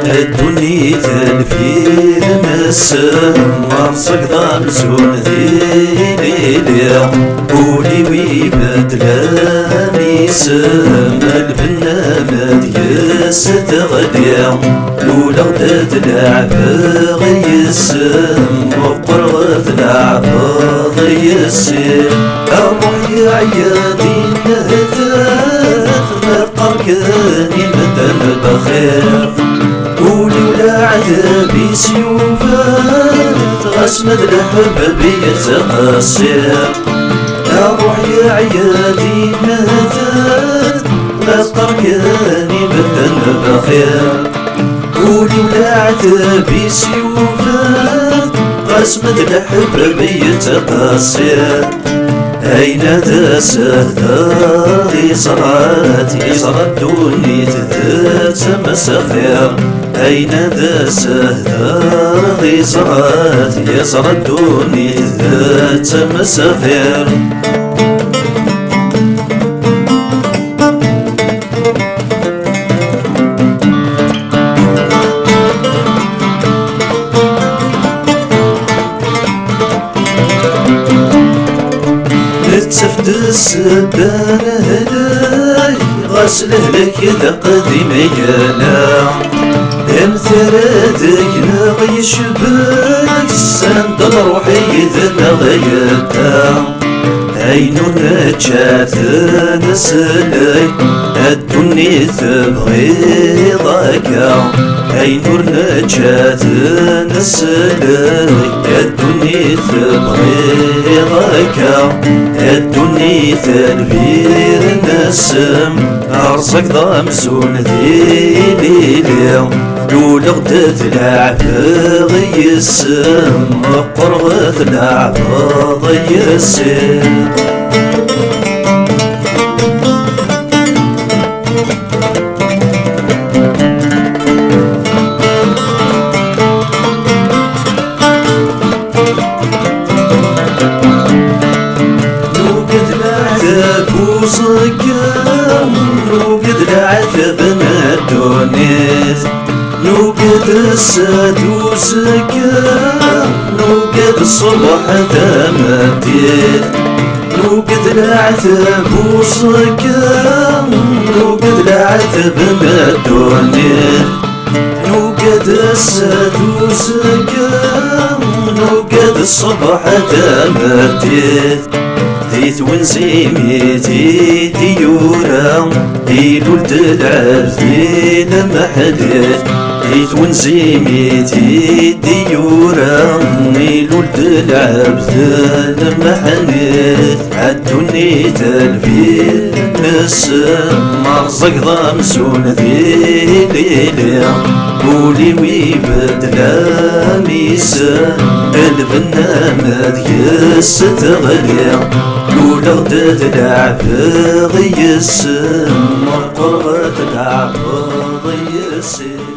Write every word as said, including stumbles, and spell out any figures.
Ddunit lfir nessem, rẓag d amzun d ilili. Ul-iw ibeddel am isem, lbenna deg-s teɣli. Luleɣ-d ad leɛbeɣ yes-m, meqqreɣ ad leɛbeɣ yes-i. Ṛṛuḥ yeɛya di nnehtat, ma qqaren-k i medden bxir. Ul-iw leɛtab-is yufa, ɣas ma d leḥbab yettqeṣṣir. Ṛṛuḥ yeɛya di nnehtat, ma qqaren-k i medden bxir. Ul-iw leɛtab-is yufa, ɣas ma d leḥbab yettqeṣṣir. Ayen ad as-hdeɣ iẓra-t, iẓra ddunit d tamesxir. Ayen ad as-hdeɣ iẓra-t, iẓra ddunit d tamesxir. Nettaf-d ssebba n lehlak, ɣas lehlak d aqdim yella. Amtar adeg neɣ yecbek, sanda nruḥ yid-neɣ yedda. Ayen ur nečči ad t-neslek, a ddunit tebɣiḍ akka. Ayen ur nečči ad t-neslek, a ddunit tebɣiḍ akka. A ddunit lbir nessem, rẓag d amzun d ilili. Luleɣ-d ad leɛbeɣ yes-m, meqqreɣ ad leɛbeɣ yes-i. Nugad leɛtab uẓekka, nugad leɛtab n ddunit. Nugad sseɛd uzekka, nugad ṣṣbeḥ tameddit. Nugad leɛtab uẓekka, nugad leɛtab n ddunit. Nugad sseɛd uzekka, nugad ṣṣbeḥ tameddit. Di twenzimt i d-yura, ilul-d lɛebd i lemḥellit. Di twenzimt i d-yura, ilul-d lɛebd i lemḥellit. A ddunit lbir nessem, rẓag d amzun d ilili. Ul-iw ibeddel am isem, lbenna deg-s teɣli. Luleɣ-d ad leɛbeɣ yes-m, meqqreɣ ad leɛbeɣ yes-i.